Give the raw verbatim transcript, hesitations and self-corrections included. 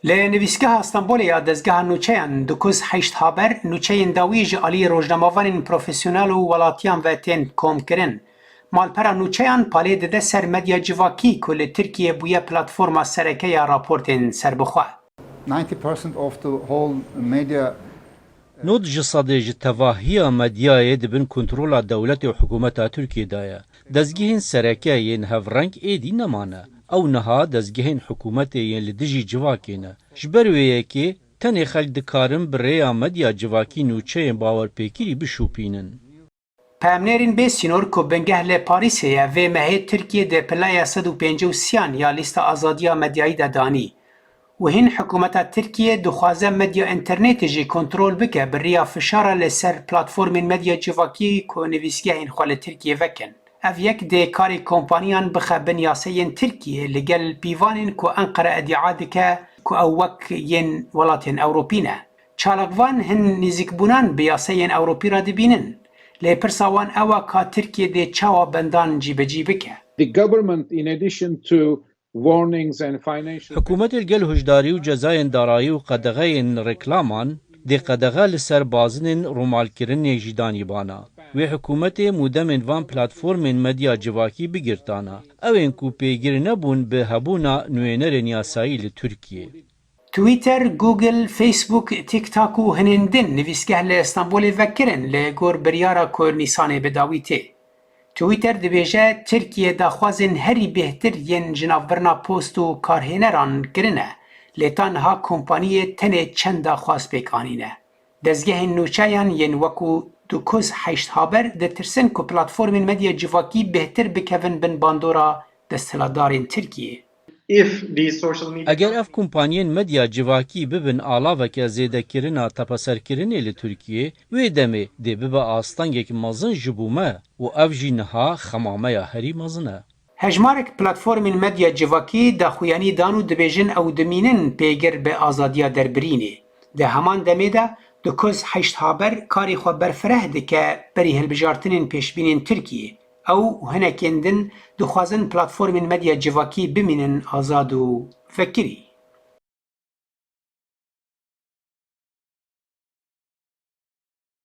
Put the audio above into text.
Li nivîsgeha Stenbolê ya Dezgeha Nûçeyan Dukuz Heşt Haber nûçeyên dawî ji alî rojnamevanên profesyonel û welatiyan ve tên komkirin. Malpera nûçeyan palê dide ser medya civakî ku li Tirkiyê bûye platforma sereke ya raportên serbixwe. Ninety percent of the whole media Nod ji sedê ji tevahiya medyayê di bin kontrola dewletê û hikûmeta Tirkiyê de ye. Dezgehên sereke yên hevreng êdî nemane. Ew niha dezgehên hikûmetê yên li dijî civakê ne. Ji ber wê yekê tenê xelk dikarin bi rêya medya civakî nûçeyên bawerpêkirî bişopînin. Peyamnêrên bê sînor ku bingeh li Parîsê ye, vê mehê Tirkiye di pileya sed û pêncî û sêyan ya lîsta azadiya medyayî de danî û hîn hikûmeta Tirkiye dixwaze medya înternetê jî kontrol bike bi riya fişara li ser platformên medya civakî ku nivîsgehên xwe li Tirkiye vekin. Ev yek dê karê kompaniyan bixe bin yaseyên Tirkiye li gel pîvanên ku Enqere îdia dike ku ew wek yên welatên Ewropî ne. Çalakvan hin nêzîkbûnan bi yaseyên Ewropî re dibînin. Lê pirsa wan ew e ka Tirkiye dê çawa bendan cîbecî bike? The government, in addition to warnings and financial Hikûmetê li gel hişdarî û cezayên darayî û qedexeyên reklaman, dê qedexe li ser bazinên rûmalkirinê jî danîbana. Wê hikûmetê mûdemên van platformên medya civakî bigirtana. Ew ên ku pêgir nebûn bi hebûna nûênerên yasayî li Tirkiyê. Twitter, Google, Facebook, TikTok û hinên din nivîsgeh li Stenbolê vekirin li gor biryara ku Nîsanê bi dawî tê. Twitter dibêje Tirkiye daxwazên herî bêhtir yên ji navbirina post û karhêneran kirine, lê ta niha kompaniyê tenê çend daxwaz pêk anîne. Dezgehên nûçeyan yên wekû Dukuz Heşt Haber ditirsin ku platformên medya civakî bêhtir bikevin bin bandora desthilatdarên Tirkiyê. If these social media Eger ev kompaniyên medya civakî bibin alaveke zêdekirina tepeserkirinê li Tirkiyê, wê demê dê bibe astengek mezin ji bo me û ev jî niha xema me ya herî mezin e. Hejmarek platformên medya civakî daxuyanî dan û dibêjin ew dimînin pêgir bi azadiya derbirînê. Di heman demê de Dukuz Heşt Haber karê xwe berfireh dike berî hilbijartinên pêşbînên Tirkiyê. Ew û hinekên din dixwazin platformên medya civakî bimînin azad û vekirî.